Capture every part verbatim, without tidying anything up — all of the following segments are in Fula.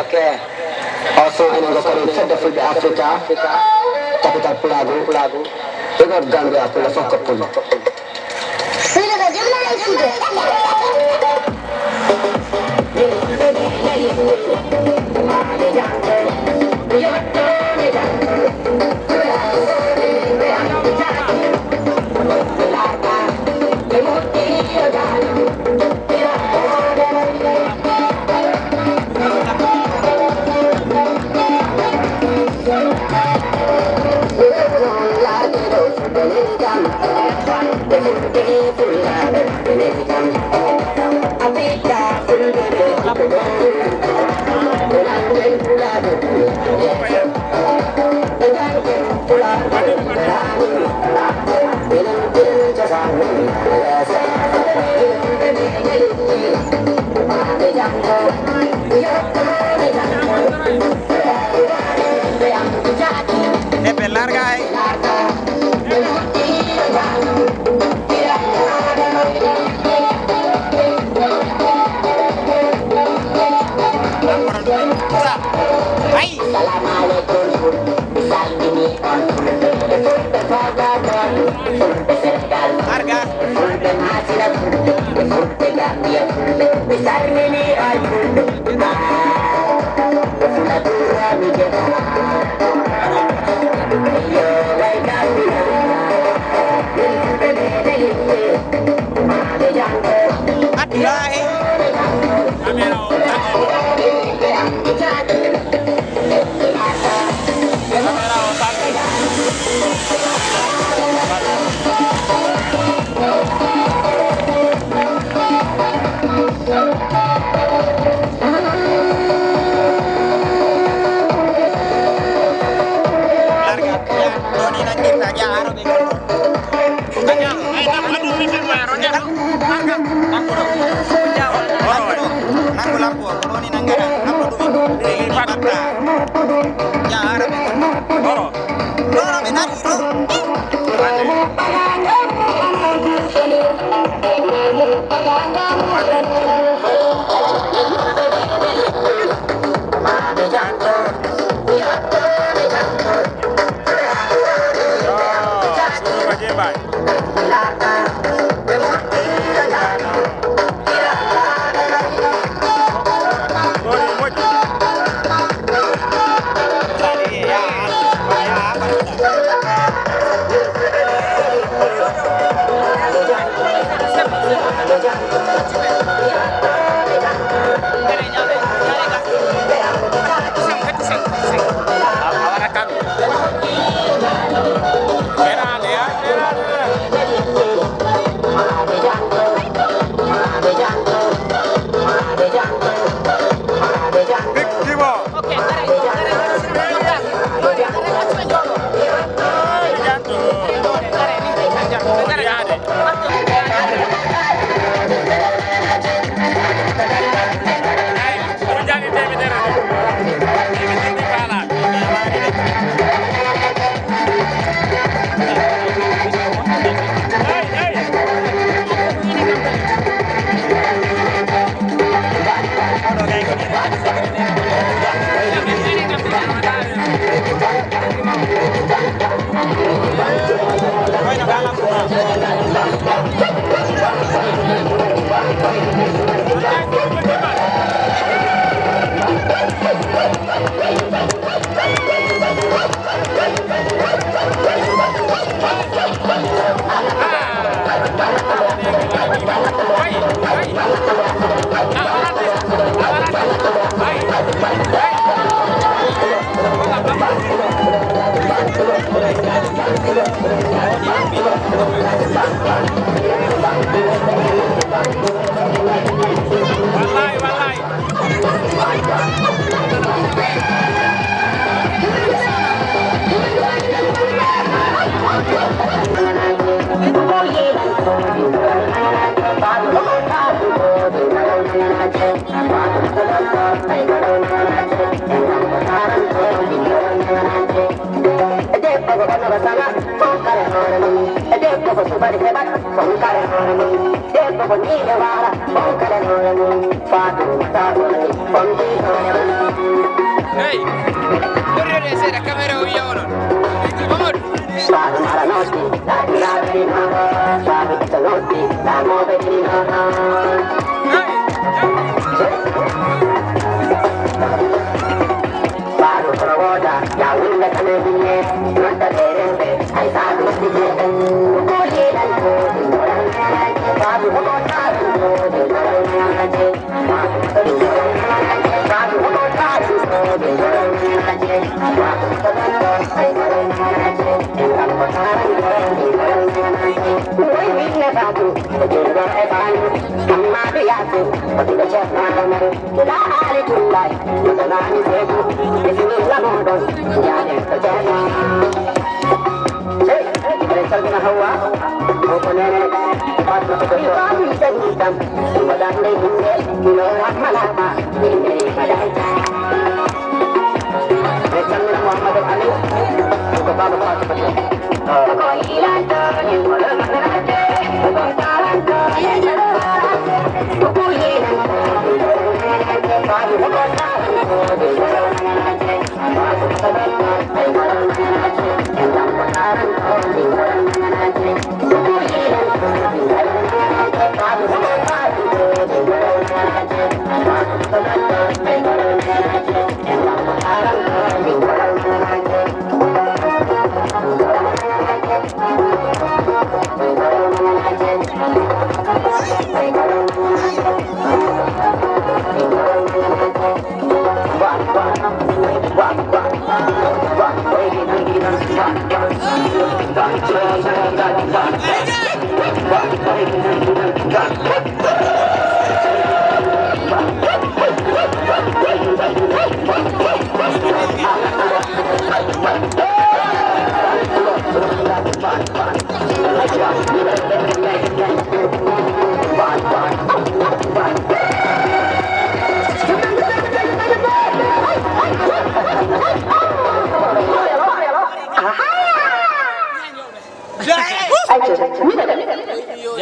Ok. O son enen ko kono fedde fulɓe Afrika, capital Pulaagu, Pulaagu. Big up Gambia, Pula fof ko Pul. Seydi Ka jom na e suudu. Neppe larga ay. Ay. Salamu aleykum, mi salmini on fulɓe, fulɓe Fagabon, fulɓe Senegal, Arga. Fulɓe Masina, fulɓe, fulɓe Gambia, fulɓe, mi salmini on fulɓe. Ah, fula dura mi jema. Yo, way Gambia. Min fulɓe ɓe ɓe yimɓe. Maɓe jango. Abdullahi. Debbo ko ɓorno ko saŋa, fonkare hoore mum. Debbo ko subade heɓat, fonkare hoore mum. Debbo ko niiɗe waara, fonkare hoore mum. Fatumata woni fonki hoore mum. Hey! Ɗorrede seeɗa, kamera o wiya onon. Mamadou! Fatumata nooti, Fatumata nooti, Fatumata nooti, Fatumata nooti. Hey! Faatu kono wooda, ya wulna kame binne, nodda ɓe remɓe, ay faatu ɓe jeeɗen. Ko yiɗan ko ɗum waɗan, faatu ko ɗon faatu ko ɗum waɗan. Faatu ko ɗon faatu ko ɗum waɗan. Faatu ko ɗon faatu ko ɗum waɗan. Woy winne faatu, ko ɗum ɗo e faatu, amma ɓe yaatu, ko ɗum ɗo ceerno Omar. Ndaa Aali Tullaay, no ɗonaani seeku, bisimilla mooɗon, njaaɗen to Ceerno. Hey, eɗen calmina Hawwa, o ko neene, Fatmata ko Faatum ɓe ɗum tan, ɗum waɗaande hinde, mino rahmanaama, hinde madaita. Eɗen calmina Mouhamadou Aliou, ko baaba Fatmata.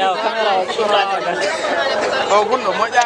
Jaw, kamera o surra o gas. O gunɗo moƴƴa.